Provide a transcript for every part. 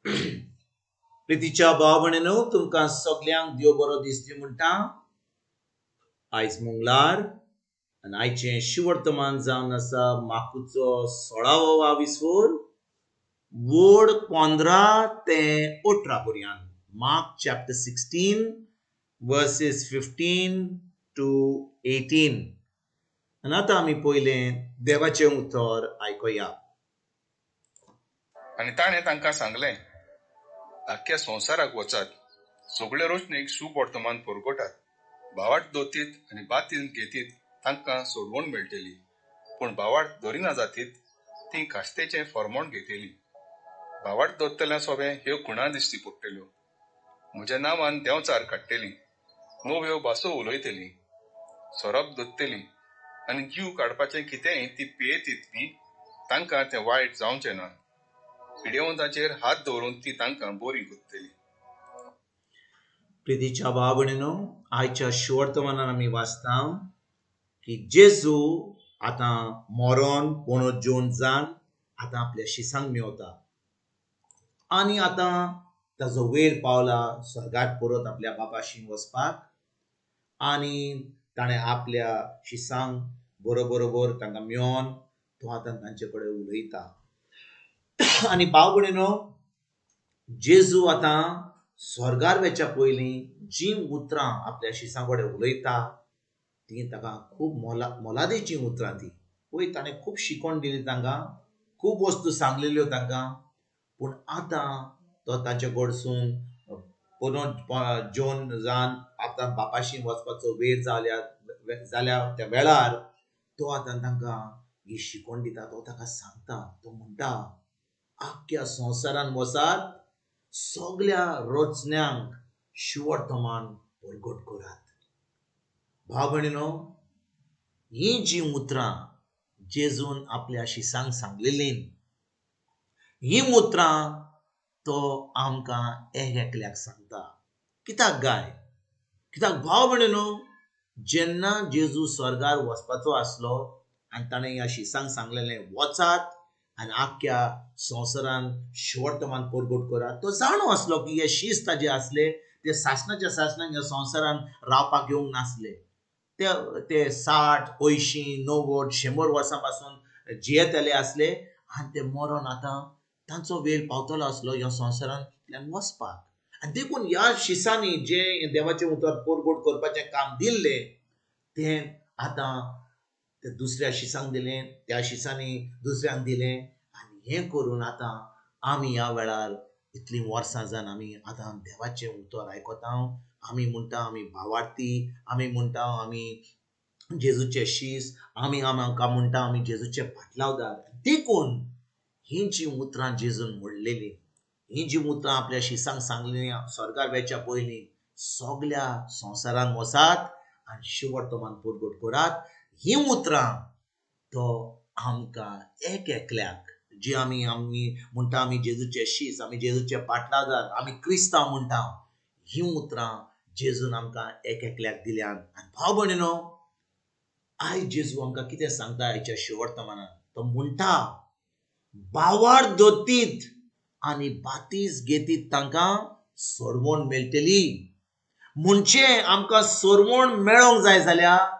प्रितीच्या भाव भयणीनो, तुमकां सगल्यांक देव बरो दीस दी म्हणटा. आयज मंगळार आनी आयचें शिवर्तमान जावन आसा माकुचो 16वो वावीसवर वड 15 ते 18 पर्यंत. Mark chapter 16 verses 15 to 18. आनी आतां आमी पयलें देवाचें उतर आयकुया. आनी ताणें तांकां सांगलें, आख्ख्या संवसाराक वचात, सगळे रोशणेक शुभवर्तमान परगटात. भावार्त दोतीत आनी बातीन घेतीत तांकां सोडवण मेळटली, पूण भावार्त धरिना जातीत ती कास्तेचें फॉर्मोण घेतली. भावार्त दोत्तल्या सोबें ह्यो खुणा दिश्टी पडटल्यो. म्हज्या नांवान देंवचार काडटली, नव्यो भासो उलयतली, सोरोप दोत्तली आनी जीव काडपाचें कितेंय ती पियेतीत बी तांकां तें वायट जावचें ना. पिडेवंताचेर हात दवरून ती तांकां बरी करतली. प्रितीच्या भाव भयणीनो, आयच्या शिवर्तमानान आमी वाचता की जेजू आतां मरोन पोणो जेवन जावन आतां आपल्या शिसांक मेवता आनी आतां ताजो वेळ पावला स्वर्गात परत आपल्या बापाशी वचपाक. आनी ताणें आपल्या शिसांक बरोबरोबर तांकां मेवन तो आतां तांचे कडेन उलयता. आनी भाव भयणीनो, जेजू आतां स्वर्गार वेच्या पयलीं जीं उतरां आपल्या शिसां कडेन उलयता तीं ताका खूब मोलादीचीं उतरां ती. पळय, ताणें खूब शिकवण दिली तांकां, खूब वस्तू सांगलेल्यो तांकां, पूण आतां तो तांचे कडसून परत जेवन जावन आतां बापाशी वचपाचो वेळ जाल्या त्या वेळार तो आतां तांकां ही शिकवण दिता. तो ताका सांगता, तो म्हणटा, आख्ख्या संवसारान वचात, सगल्या रचण्यांक शिवर्तमान परगट करात. भाव भयणीनो, हीं जीं उतरां जेजून आपल्या शिसांक सांगलेलीं, हीं उतरां तो आमकां एक एकल्याक सांगता. कित्याक गाय? कित्याक भाव भयणीनो, जेन्ना जेजू स्वर्गार वचपाचो आसलो आनी ताणें ह्या शिसांक सांगलेलें, वचात आनी आख्ख्या संवसारान शिवर्तमान परगट करात, तो जाणो आसलो की हे शीस ताजे आसले ते सासणाच्या सासणाक ह्या संवसारान रावपाक येवंक नासले. ते 60, 80, 90, 100 वर्सां पासून जियेतले आसले आनी ते मरोन आतां तांचो वेळ पावतलो आसलो ह्या संवसारांतल्यान वचपाक. आनी देखून ह्या शिसांनी जें देवाचें उतर परगट करपाचें काम दिल्लें तें आतां ते दुसऱ्या शिसांक दिलें, त्या शिसांनी दुसऱ्यांक दिलें. आनी हें करून आतां आमी ह्या वेळार इतलीं वर्सां जावन आमी आतां देवाचें उतर आयकता. आमी म्हणटा आमी भावार्थी, आमी म्हणटा आमी जेजूचे शीस, आमी आमकां म्हणटा आमी जेजूचे पाटलावदार. देखून हीं जीं उतरां जेजून म्हणलेलीं, हीं जीं उतरां आपल्या शिसांक सांगलेलीं स्वर्गार वेच्या पयलीं, सगल्या संवसारान वचात आनी शिवर्तमान परगट करात, हीं उतरां तो आमकां एक एकल्याक, जी आमी आमी म्हणटा आमी जेजूचे शीस, आमी जेजूचे पाटलादार, आमी क्रिस्तांव म्हणटा, हीं उतरां जेजून आमकां एक एकल्याक दिल्यान. आनी भाव भयणीनो, आयज जेजू आमकां कितें सांगता आयच्या शिवर्तमानान? तो म्हणटा, बावार दोतीत आनी बातीस घेतीत तांकां सोडवण मेळटली. म्हणजे आमकां सोडवण मेळोंक जाय जाल्यार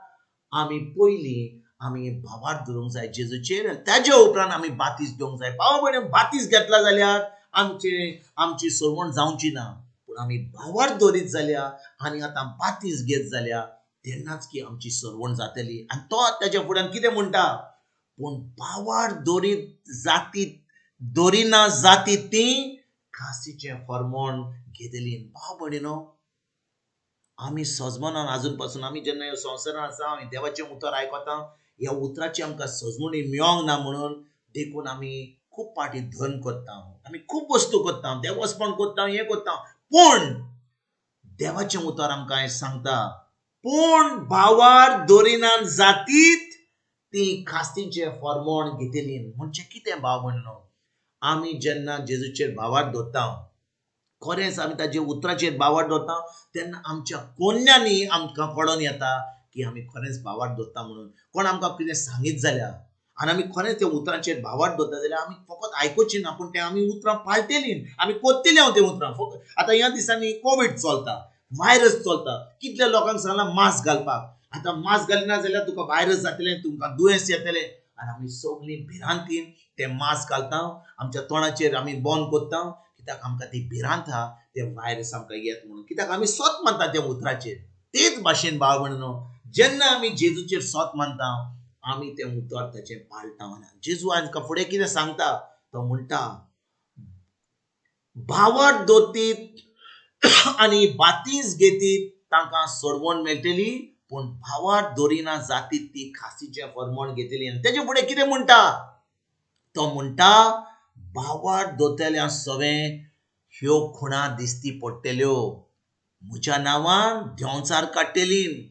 आमी पयलीं आमी भावार धरूंक जाय जेजूचेर, ताजे उपरांत आमी बातीस घेवंक जाय. भाव भयणी, बातीस घेतला जाल्यार आमची सोडवण जावची ना, पूण आमी भावार धरीत जाल्यार आनी आतां बातीस घेत जाल्यार तेन्नाच की आमची सोडवण जातली. आनी तो ताच्या फुड्यान कितें म्हणटा, पूण भावार धरीत जाती धरिना जाती ती खासीचें फॉर्मोण घेतली. भाव भयणीनो, आमी सजमनान आजून पासून आमी जेन्ना ह्या संवसारान आसा, आमी देवाचें उतर आयकता, ह्या उतराची आमकां सजमणी मेळोंक ना म्हणून देखून आमी खूब पाटी धर्म करता, आमी खूब वस्तू करता, देवस्पण करता, हें करता, पूण देवाचें उतर आमकां हें सांगता, पूण भावार दरिनान जातीत ती खास्तीचें फॉर्मोण घेतली. म्हणजे कितें भाव भयणीनो, आमी जेन्ना जेजूचेर भावार दवरता, खरेंच आमी ताजे उतराचेर भावार दवरता, तेन्ना आमच्या कोन्यांनी आमकां कळोन येता की आमी खरेंच भावार दवरता म्हणून. कोण आमकां कितें सांगीत जाल्यार, आनी आमी खरेंच त्या उतरांचेर भावार्थ दवरता जाल्यार आमी फकत आयकुची ना, पूण तें आमी उतरां पाळटेली, आमी कोत्तेली हांव तें उतरां. फकत आतां ह्या दिसांनी कोवीड चलता, व्हायरस चलता, कितल्या लोकांक सांगलां मास्क घालपाक. आतां मास्क घालिना जाल्यार तुका व्हायरस जातलें, तुमकां दुयेंस येतलें. आनी आमी सगळीं भिरांतीन तें मास्क घालता, आमच्या तोंडाचेर आमी बंद करता, कित्याक आमकां ती भिरांत आहा तें व्हायरस आमकां येत म्हणून, कित्याक आमी सत मानता त्या उतराचेर. तेच भाशेन भाव भयणीनो, जेन्ना आमी जेजूचेर सत मानता आमी तें उतर ताचें पाळटा. जेजू आमकां फुडें कितें सांगता, तो म्हणटा भावार्थ दवरतीत आनी बातीस घेतीत तांकां सोडवण मेळटली, पूण भावार्थ दवरिना जातीत ती खासीचें फरमण घेतली. आनी तेजे फुडें कितें म्हणटा, तो म्हणटा भावार्थ दवरतल्या सवें ह्यो खुणा दिसती पडटल्यो, म्हज्या नांवान देंवचार काडटलीं,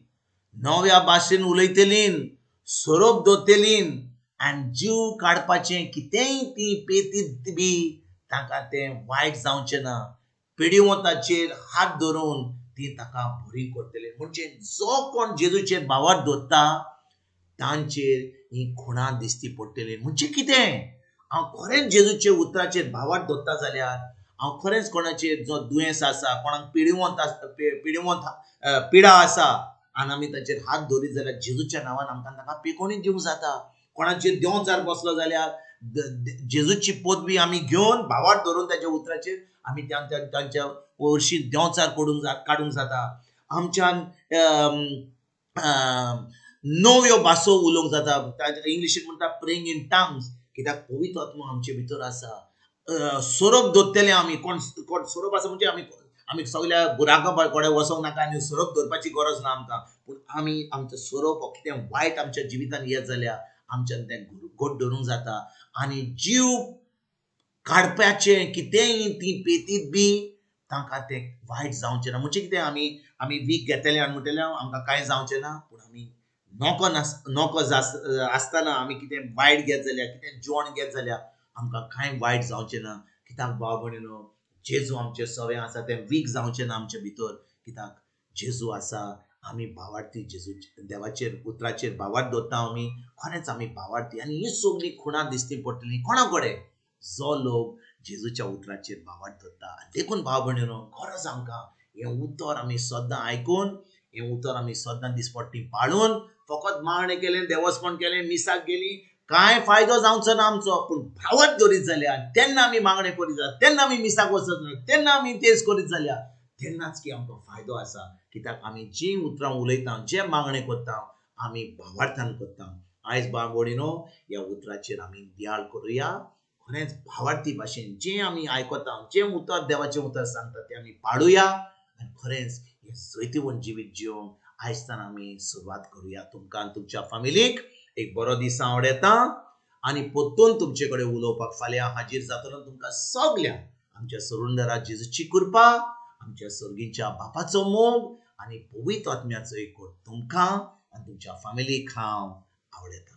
नव्या भाशेन उलयतलीं, सोरोप दवरतलीं आनी जीव काडपाचें कितेंय ती पेतीत बी तांकां तें वायट जावचें ना, पिडिवंताचेर हात धरून ती ताका बरी करतली. म्हणजे जो कोण जेजूचेर भावार्थ दवरता तांचेर ही खुणा दिसती पडटली. म्हणजे कितें, हांव खरेंच जेजूचे उतराचेर भावार्थ दवरता जाल्यार हांव खरेंच कोणाचेर जो दुयेंस आसा, कोणाक पिडिवंत पिडिवंत पिडा आसा आनी आमी ताचेर हात दवरीत जाल्यार जेजूच्या नांवान आमकां ताका पिकोणी दिवंक जाता. कोणाचेर देंवचार बसलो जाल्यार जेजूची पदवी आमी घेवन भावार्थ धरून ताच्या उतराचेर आमी तांच्या वर्शी देंवचार काडूंक जाता. आमच्यान नव्यो भासो उलोवंक जाता, इंग्लिशीन म्हणटा प्रेइंग इन टंग्स, कित्याक पवित्र आत्मो आमचे भितर आसा. सोरोप दवरतले आमी, कोण कोण सोरोप आसा म्हणजे आमी आमी सगल्या बुराका कडेन वचोंक नाका आनी सोरोप दवरपाची गरज ना आमकां, पूण आमी आमचो सोरोप कितें वायट आमच्या जिवितान येत जाल्यार आमच्यान तें गोड धरूंक जाता. आनी जीव काडपाचें कितेंय ती पेतीत बी तांकां तें वायट जावचें ना. म्हणजे कितें, आमी आमी वीक घेतले आनी म्हणटलें आमकां कांय जावचें ना, पूण आमी नोको नोको आसतना आमी कितें वायट घेत जाल्यार, कितें जेवण घेत जाल्यार आमकां कांय वायट जावचें ना. कित्याक भाव भयणीनो, जेजू आमचें सवें आसा, तें वीक जावचें ना आमचे भितर, कित्याक जेजू आसा. आमी भावार्थी जेजू देवाचेर उतराचेर भावार्थ दवरता आमी, खरेंच आमी भावार्थी. आनी ही सगळीं खुणां दिसती पडटली कोणा कडेन, जो लोक जेजूच्या उतराचेर भावार्थ दवरता. देखून भाव भयणीनो, गरज आमकां हें उतर आमी सद्दां आयकून, हें उतर आमी सद्दां दिसपट्टी पाळून, फकत मागणें केलें, देवस्पण केलें, मिसाक गेली, कांय फायदो जावचो ना आमचो. पूण भावार्थ दवरीत जाल्यार तेन्ना आमी मागणें करीत जाल्यार, तेन्ना आमी मिसाक वचत ना, तेन्ना आमी तेज करीत जाल्यार तेन्नाच की आमकां फायदो आसा. कित्याक आमी जीं उतरां उलयता, जें मागणें करता, आमी भावार्थान करता. आयज भाव भयणीनो, ह्या उतराचेर आमी दियाळ करुया. खरेंच भावार्थी भाशेन जें आमी आयकता, जें उतर देवाचें उतर सांगता तें आमी पाळुया आनी खरेंच हें जैतिवंत जिवीत जिवंक आयजतान आमी सुरवात करुया. तुमकां आनी तुमच्या फामिलीक एक बरो दीस आवडटा आनी परतून तुमचे कडेन उलोवपाक फाल्यां हाजीर जातलो. तुमकां सगळ्यांक आमच्या सरुंदरा जेजूची कृपा, आमच्या सर्गीच्या बापाचो मोग आनी पवित्र आत्म्याचो एकवट तुमकां आनी तुमच्या फामिलीक हांव आवडटा.